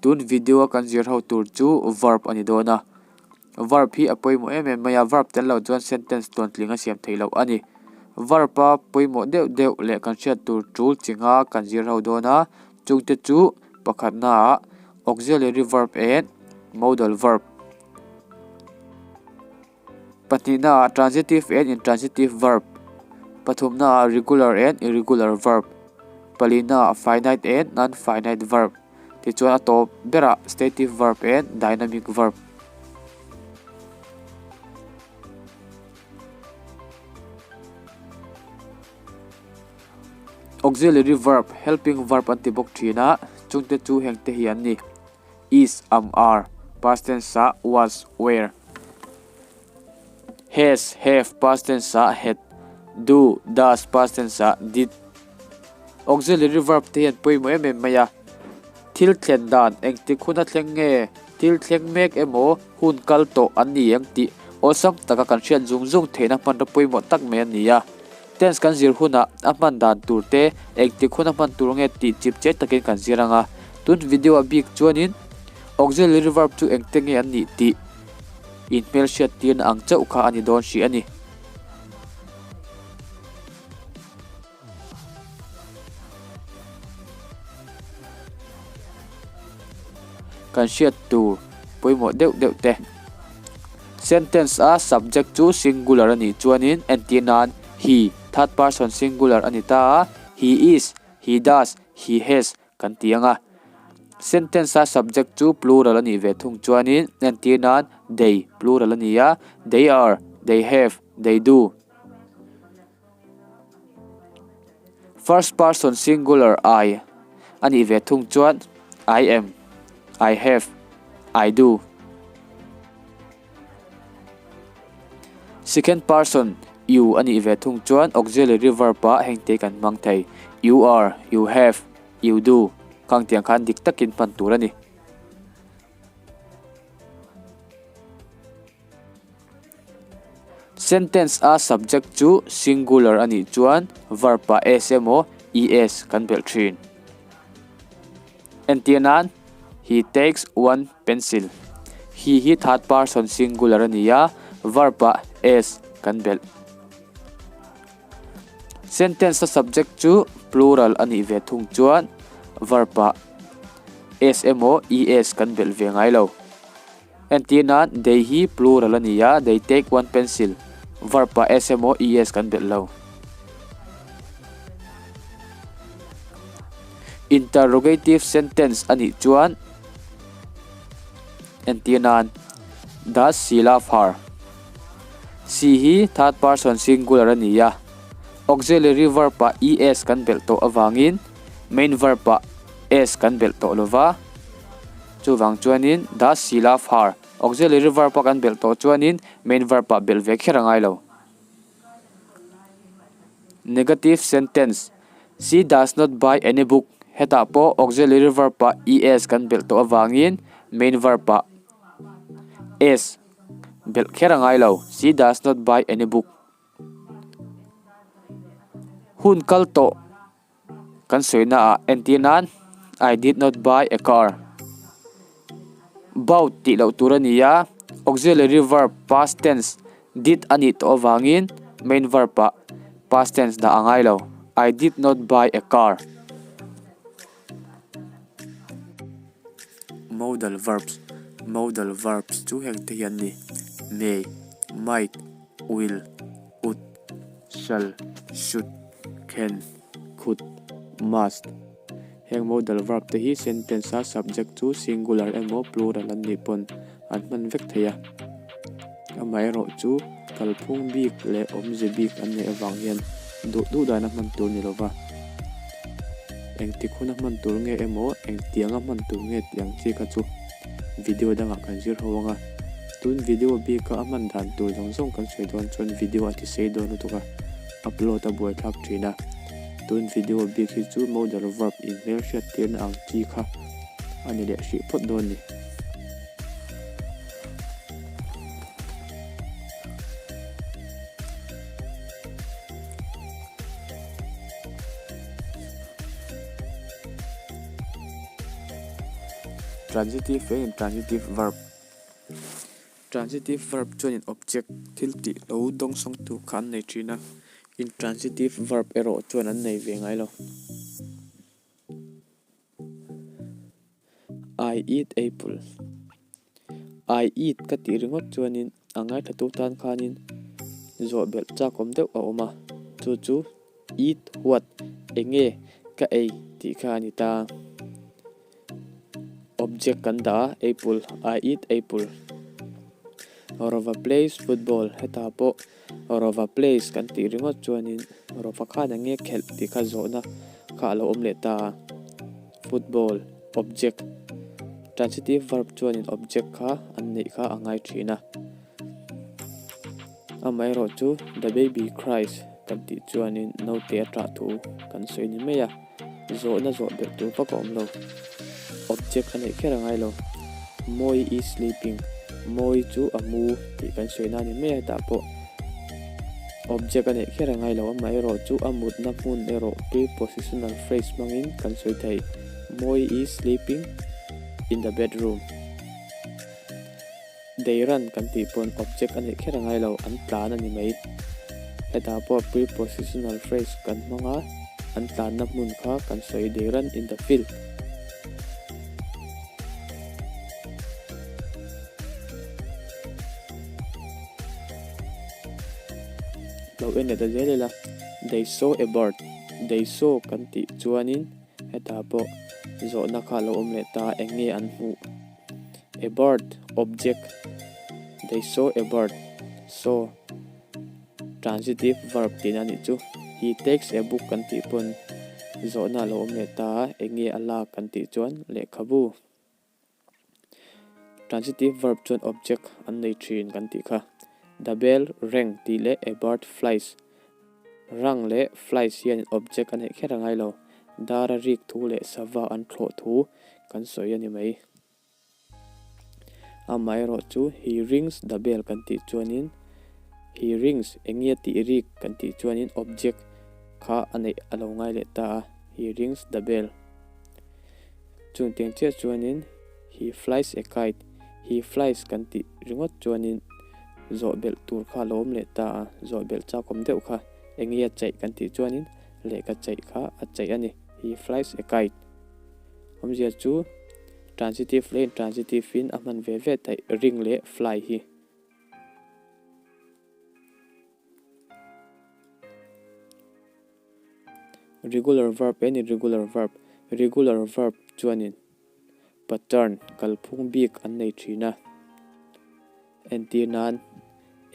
Tun video a kan zir ho tur chu verb a ni dawn a. Verb hi a pawimawh em em mai a, verb tel lo chuan sentence tluantling a siam theih loh a ni. Verb a pawimawh deuh deuh leh kan hriat tur tul chinga kan zir ho dawn a, chungte chu pakhatnaah auxiliary verb and modal verb. Pahnihnaah transitive and intransitive verb, pathumnaah regular and irregular verb, palihnaah finite and non-finite verb, tichuan a tawp berah stative verb and dynamic verb. Auxiliary verb, helping verb an ti bawk thin a, chungte chu hengte hi an ni. Is, am, are, past tense ah was, were, has, have, past tense ah had, do, does, past tense ah did. Auxiliary verb te hian pawimawh em em mai a, thil thlen dan engtik huna thleng nge, thil thleng mek emaw hun kal tawh an ni em tih awlsam taka kan hriat zung zung theihna hmanraw pawimawh tak mai a ni a. Tense kan zir hunah a hman dan tur te, engtik huna hman tur nge tih chip che takin kan zir ang a. Tun video ah bik chuanin auxiliary verb chu engte nge an nih tih inhmelhriat tirna ang chauh kha a ni dawn hrih a ni. Kan hriat tur pawimawh deuh deuh te. Sentence a subject chu singular a nih chuanin entir nan he, third person singular a ni ta a, he is, he does, he has kan ti ang a. Sentence a subject chu plural a nih ve thung chuanin entir nan they, plural a ni a, they are, they have, they do. First person singular I a nih ve thung chuan I am, I have, I do. Second person you a nih ve thung chuan auxiliary verb ah hengte kan hmang thei, you are, you have, you do khang tiang khan dik takin hman tur a ni. Sentence a subject chu singular a nih chuan verb ah s emaw es kan belh thin. Entir nan, He takes one pencil. He hi third person singular a ni a, verb ah s kan belh. Sentence a subject chu plural a nih ve thung chuan verb ah s emaw es kan belh ve ngai lo. Entir nan, they hi plural a ni a, they take one pencil, verb ah s emaw es kan belh lo. Interrogative sentence a nih chuan, entir nan, does she love her? She hi third person singular a ni a, auxiliary verb ah es kan belh tawh avangin main verb ah s kan belh tawh lova. Chuvang chuanin does she love her? Auxiliary verb a kan belh tawh chuanin main verb ah belh ve kher a ngai lo. Negative sentence, She does not buy any book. Hetah pawh auxiliary verb ah es kan belh tawh avangin main verb ah s belh kher a ngai lo. She does not buy any book. Hun kal tawh. Kan sawina ah entir nan I did not buy a car. Bought tih loh tur a ni a, auxiliary verb past tense did a nih tawh avangin main verb ah past tense dah a ngai lo. I did not buy a car. Modal verbs Modal verbs chu heng te hi an ni, may, might, will, would, shall, should, can, could, must. Heng modal verb te hi sentence a subject chu singular emaw plural an nih pawn an hman vek thei a. Amaherawh chu kalphung bik leh awmze bik an neih avang hian duh duh dan a hman tur ni lova. Engtik huna hman tur nge emaw engtiang a hman tur nge tih ang chi kha chu video dangah kan zir ho ang a. Tun video bika a hman dan tur zawng zawng kan sawi dawn chuan video a ti sei dawn lutuk a, upload a buaithlak thin a. Tun video bik hi chu modal verb inhmelhriat tirna ang chi kha a ni leh hrih phawt dawn ni. Transitive and intransitive verb. Transitive verb chuanin object, thil tih lo dawngsawngtu kha an nei thin a, intransitive verb erawh chuan an nei ve ngai lo. I eat apple. I eat ka tih ringawt chuanin a ngaithlatu tan khanin zawh belh chak awm deuh a awm a, chu chu eat what, eng nge ka ei tih kha a ni ta. Object kan dah a, apple, I eat apple. Rova plays football, hetah pawh Rova plays kan tih ringawt chuanin Rova khan eng nge khelh tih kha zawhna kha a lo awm leh ta a, football, object, transitive verb chuanin object kha an neih kha a ngai thin a. Amaherawhchu the baby cries kan tih chuanin naute a ṭah thu kan sawi ni mai a. Zawhna zawh belh tur vak a awm lo. Object a neih kher a ngai lo. Mawi is sleeping, Mawi chu a mu tih kan sawi na a ni mai a hetah pawh object a neih kher a ngai lo. Amaherawh chu a mutna hmun erawh prepositional phrase hmangin kan sawi thei. Mawi is sleeping in the bedroom. Deiran kan tih pawn object a neih kher a ngai lo, an tlan a ni mai. Hetah pawh prepositional phrase kan hmang a, an tlanna hmun kha kan sawi Deiran in the field. Lo en leh ta zel ila, They saw a bird, They saw kan tih chuanin hetah pawh zawhna kha a lo awm leh ta, eng nge an hmuh? A bird, object, They saw a bird, saw, transitive verb tihna a nih chu. He takes a book kan tih pawn zawhna a lo awm leh ta a, eng nge a lak kan tih chuan lehkhabu. Transitive verb chuan object an nei thin kan tih kha. The bell rang tih leh a bird flies. Rang leh flies hian object a neih kher a ngai lo. Dar a rik thu leh sava an thlawh thu kan sawi a ni mai. Amaherawh chu he rings the bell kan tih chuanin he rings eng nge tih rik kan tih chuanin object kha a neih a lo ngai leh ta a, he rings the bell. Chung tiang chiah chuanin he flies a kite, he flies kan tih ringawt chuanin zawh belh tur kha a lo awm leh ta a, zawh belh chakawm deuh kha eng nge a chaih kan tih chuanin lehkha chaih kha a chaih a ni, he flies a kite. Awmzia chu transitive leh intransitive in a hman ve ve theih ring leh fly hi. Regular verb and irregular verb Regular verb chuanin pattern kalphung bik an nei thin a, entir nan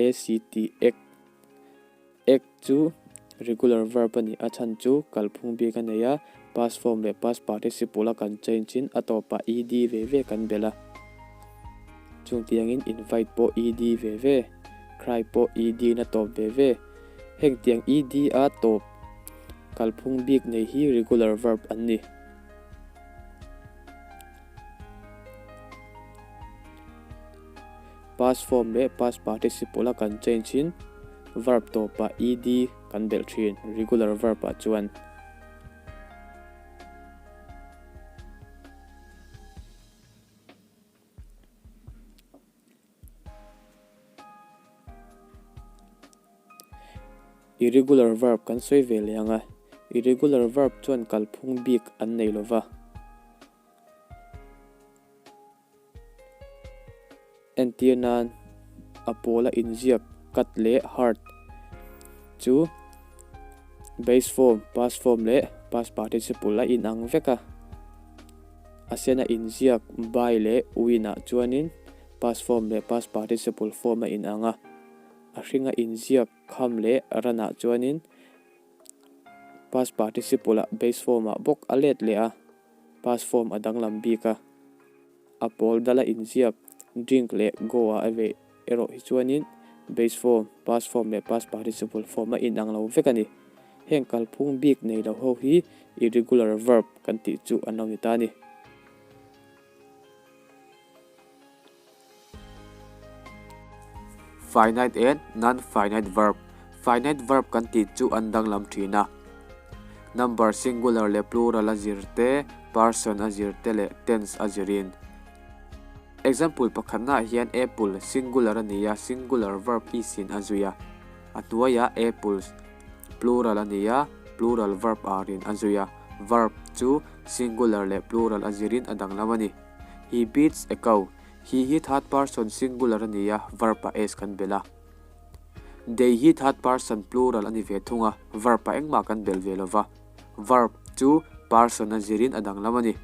act ek Ek chu regular verb a ni. A chhan chu kalphung bik a nei a, past form leh past participle a kan change in a tawpah ed ve ve kan belh a. Chung tiangin invite pawh ed ve ve, cry pawh ed in a tawp ve ve. Heng tiang ed a tawp kalphung bik nei hi regular verb an ni. Past form leh past participle a kan change in verb tawpah ed kan belh thin, regular verb ah chuan. Irregular verb kan sawi ve leh ang a, irregular verb chuan kalphung bik an nei lova. Entir nan a pawla inziak cut leh heart chu base form, past form leh past participle a inang vek a. A sena inziak buy leh win ah chuanin past form leh past participle form a inang a. A hringa inziak kham leh run ah chuanin past participle ah base form ah bawk a let leh a. Past form a danglam bik a, a pawl dala inziak drink leh go ah a veh erawh hi chuanin base form, past form leh past participle form a inang lo vek a ni. Heng kalphung bik nei lo ho hi irregular verb kan tih chu an lo ni ta a ni. Finite and non-finite verb Finite verb kan tih chu an danglam thin a. Number singular leh plural a zir te, person a zir te leh tense a zirin. Example pakhatnaah hian apple singular a ni a, singular verb is in a zui a. A hnuaiah apples plural a ni a, plural verb are in a zui a. Verb chu singular leh plural a zirin a danglam a ni. He beats a cow. He hi third person singular a ni a, verb ah s kan belh a. They hi third person plural a ni ve thung a, verb ah engmah kan belh ve lo va. Verb chu person a zirin a danglam a ni.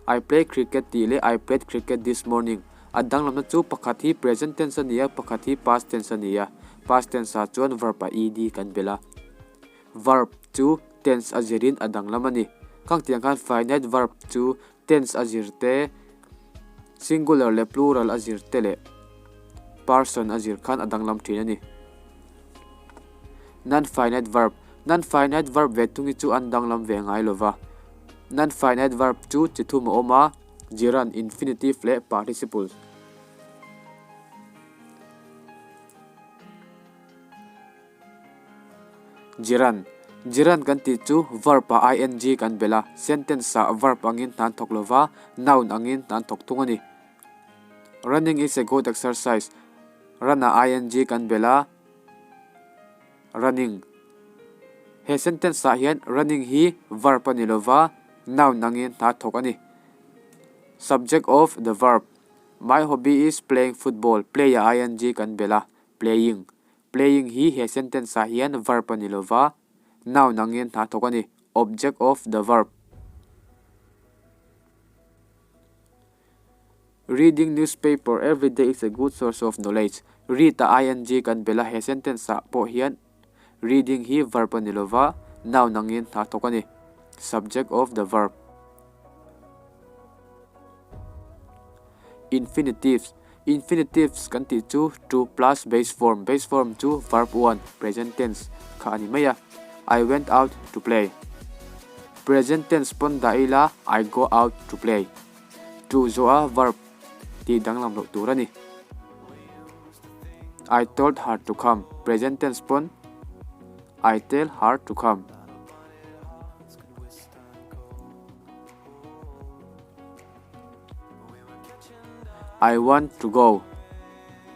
I play cricket tih leh I played cricket this morning a danglamna chu pakhat hi present tense a ni a, pakhat hi past tense a ni a. Past tense ah chuan verb ah ed kan belh a. Verb chu tense a zirin a danglam a ni. Khang tiang khan finite verb chu tense a zir te, singular leh plural a zir te leh person a zir khan a danglam thin a ni. Non-finite verb, Non-finite verb ve thung hi chu an danglam ve ngai lo va. Non-finite verb chu chi thum a awm a, gerund, infinitive leh participle. Gerund, Gerund kan tih chu verb ah ing kan belh a, sentence ah verb angin hna an thawk lo va, noun angin hna an thawk thung a ni. Running is a good exercise, Run ah ing kan belh a, Running. He sentence ah hian running hi verb a ni lo va, noun angin hna thawk a ni. Subject of the verb. My hobby is playing football, play ah ing kan belh a, playing. Playing hi he sentence ah hian verb a ni lo va, noun angin hna thawk a ni. Object of the verb. Reading newspaper every day is a good source of knowledge. Read ah ing kan belh a, he sentence ah pawh hian reading hi verb a ni lo va, noun angin hna thawk a ni. Subject of the verb. Infinitives, Infinitives kan tih chu to plus base form, base form chu verb one, present tense, kha a ni mai a. I went out to play. Present tense pawn dah ila I go out to play. To zawha verb tih danglam loh tur a ni. I told her to come, present tense pawn I tell her to come. I want to go,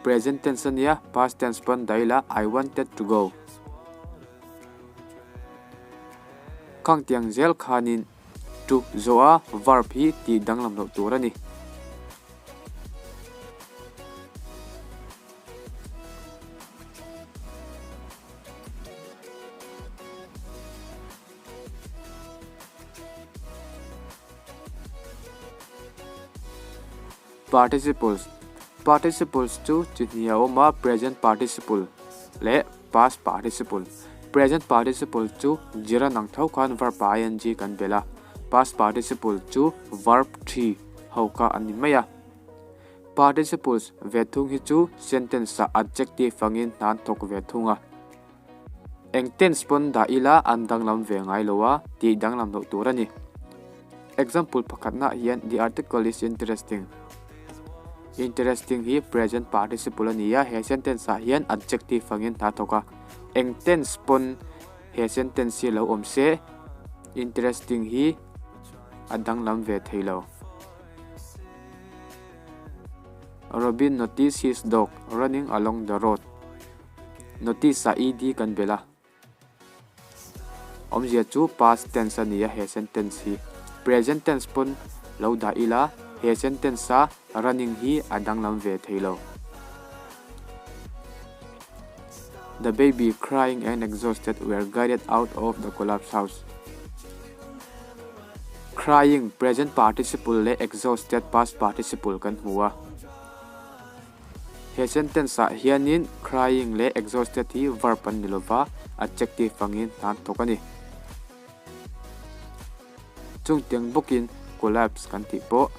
present tense a nia, past tense pawn dah ila I wanted to go. Khang tiang zel khanin to zawha verb hi tih danglam loh tur a ni. Participles, Participles chu chi hnih a awm a, present participle leh past participle. Present participle chu zira nang tho khan verb ah ing kan belh a, past participle chu verb thi ho kha a ni mai a. Participles ve thung hi chu sentence ah adjective angin hna an thawk ve thung a. Eng tense pawn dah ila an danglam ve ngai lo a, tih danglam loh tur a ni. Example pakhatnaah hian the article is interesting. Interesting hi present participle a ni a, he sentence ah hian adjective angin hna thawk a. Eng tense pawn he sentence hi lo awm se, interesting hi a danglam ve thei lo. Robin noticed his dog running along the road. Notice ah ed kan belh a. Awmzia chu past tense a ni a he sentence hi. Present tense pawn lo dah ila he sentence a running hi a danglam ve thei lo. The baby crying and exhausted were guided out of the collapsed house. Crying present participle leh exhausted past participle kan hmu a. He sentence ah hianin crying leh exhausted hi verb an ni lova, adjective angin hna an thawk a ni. Chungtiang bawkin collapse kan tih pawh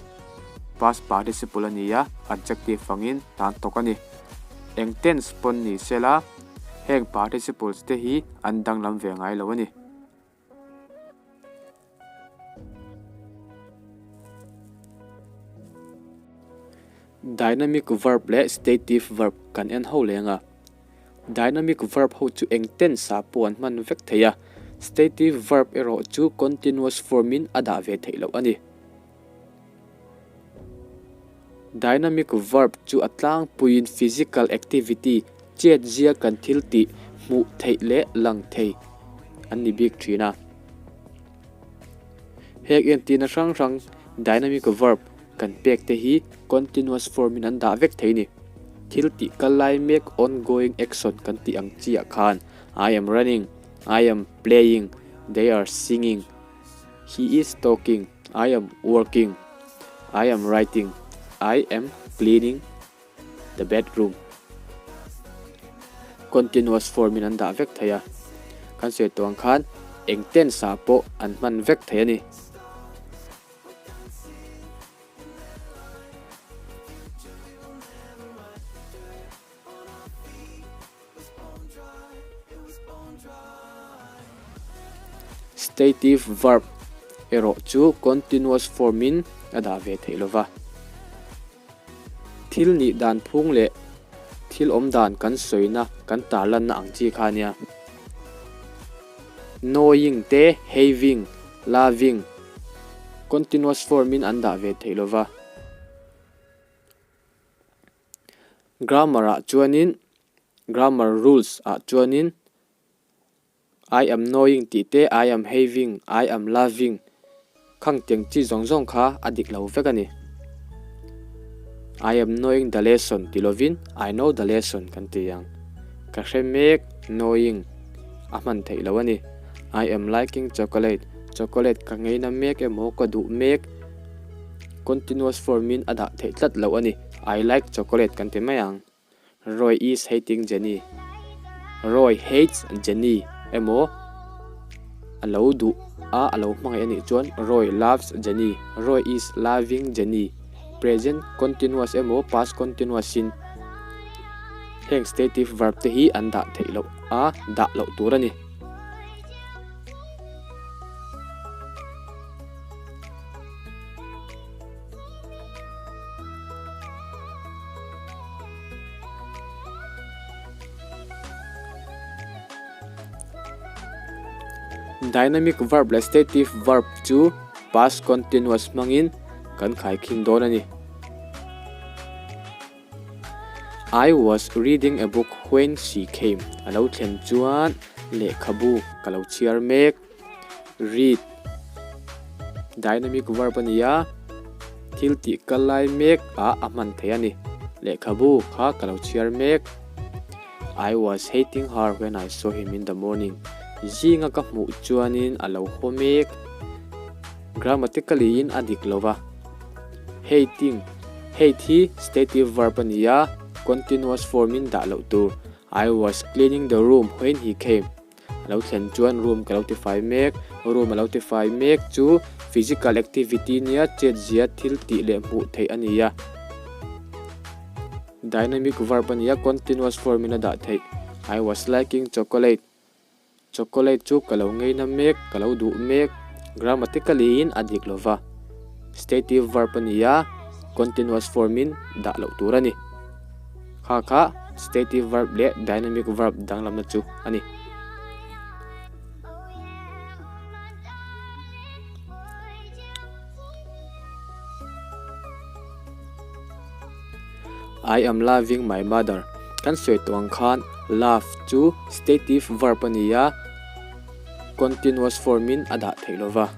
past participle a ni a, adjective angin hna an thawk a ni. Eng tense pawn ni sela heng participles te hi an danglam ve ngai lo a ni. Dynamic verb leh stative verb kan en ho leng a. Dynamic verb ho chu eng tense ah pawh an hman vek thei a, stative verb erawh chu continuous form in a dah ve theih loh a ni. Dynamic verb chu a tlangpuiin physical activity, chet zia kan thil tih, hmuh theih leh lang thei an ni bik thin a. Heng entirna hrang hrang dynamic verb kan pek te hi continuous form in an dah vek thei a ni. Thil tih kal lai mek ongoing action kan tih ang chiah khan I am running, I am playing, they are singing, he is talking, I am working, I am writing, I am cleaning the bedroom. Continuous form in an dah vek thei a, kan sawi tawh ang khan eng tense ah pawh an hman vek thei a ni. Stative verb erawh chu continuous form in a dah ve theih lova. Thil nih dan phung leh thil awm dan kan sawina kan tarlanna ang chi kha ania. Knowing te having, loving continuous form in an dah ve theih lova. Grammar ah chuanin grammar rules ah chuanin I am knowing tih te I am having, I am loving khang tiang chi zawng zawng kha a dik lo vek a ni. I am knowing the lesson ti lovin I know the lesson kan ti ang. Ka hre mek knowing a hman theih lo a ni. I am liking chocolate, chocolate ka ngeina mek emaw ka duh mek. Continuous form in a dah theih tlat loh a ni. I like chocolate kan ti mai ang. Roy is hating Jenny. Roy hates Jenny emaw a lo duh a a lo hmangaih a nih chuan Roy loves Jenny. Roy is loving Jenny. Present continuous emaw past continuous in heng stative verb te hi an dah theih loh a dah loh tur a ni. Dynamic verb leh stative verb chu past continuous hmangin kan khaikhin dawn a ni. I was reading a book when she came. A lo thlen chuan lehkhabu ka lo chhiar mek. Read dynamic verb a ni a, thil tih kal lai mek ah a hman thei a ni. Lehkhabu kha ka lo chhiar mek. I was hating her when I saw him in the morning. Zinga ka hmuh chuanin a lo haw mek. Grammatically in a dik lo va. Hating, Hate hi stative verb a ni a, continuous form in dah loh tur. I was cleaning the room when he came. A lo thlen chuan room ka lo tifai mek. Room a lo tifai mek chu physical activity nia chetzia thil tih leh hmuh theih a ni a. Dynamic verb a ni a, continuous form in a dah theih. I was liking chocolate. Chocolate chu ka lo ngeina mek, ka lo duh mek. Grammatically in a dik lo va. Stative verb a ni a, continuous form in dah loh tur a ni. Kha kha stative verb leh dynamic verb danglamna chu a ni. I am loving my mother. Kan sawi tawh ang khan love chu stative verb a ni a, continuous form in a dah theih lo va.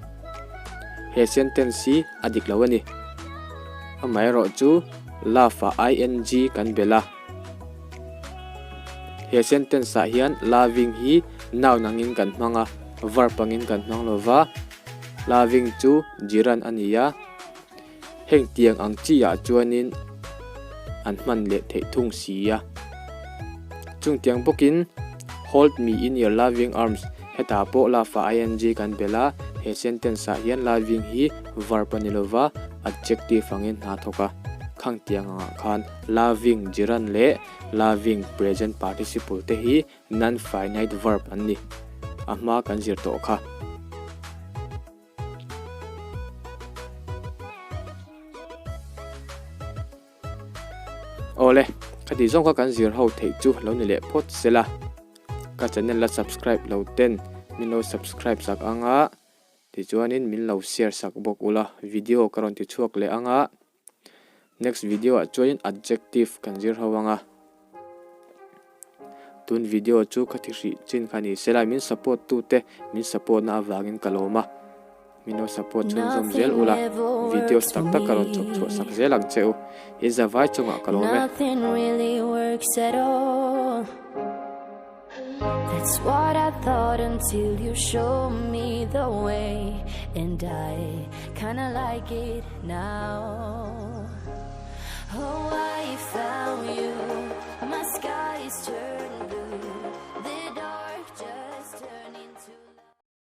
He sentence hi a dik lo a ni. Amaherawh chu love ah ing kan belh a. He sentence ah hian loving hi noun angin kan hmang a, verb angin kan hmang lo va. Loving chu gerund a ni a. Heng tiang ang chi ah chuanin an hman leh theih thung si a. Chung tiang bawkin Hold me in your loving arms hetah pawh love ah ing kan belh a, he sentence ah hian loving hi verb a ni lova adjective angin hna thawk a. Khang tiang angah khan loving gerund leh loving present participle te hi non-finite verb an ni. A hma kan zir tawh kha. Awle, khati zawng kha kan zir ho theih chu lo ni leh phawt se la. Ka channel la subscribe lo ten min lo subscribe sak ang a, tichuanin min lo share sak bawk ula, video ka rawn ti chhuak leh ang a. Next video ah chuanin adjective kan zir ho ang a. Tun video chu ka thi hrih chin kha ni se lai min support tu te min support na avangin ka lawm a. Min lo support chhunzawm zel ula videos tak tak ka rawn chhawp chhuah sak zel ang che u. I zavai chungah ka lawm e. That's what I thought until you showed me the way And I kinda like it now Oh, I found you, my skies turned blue.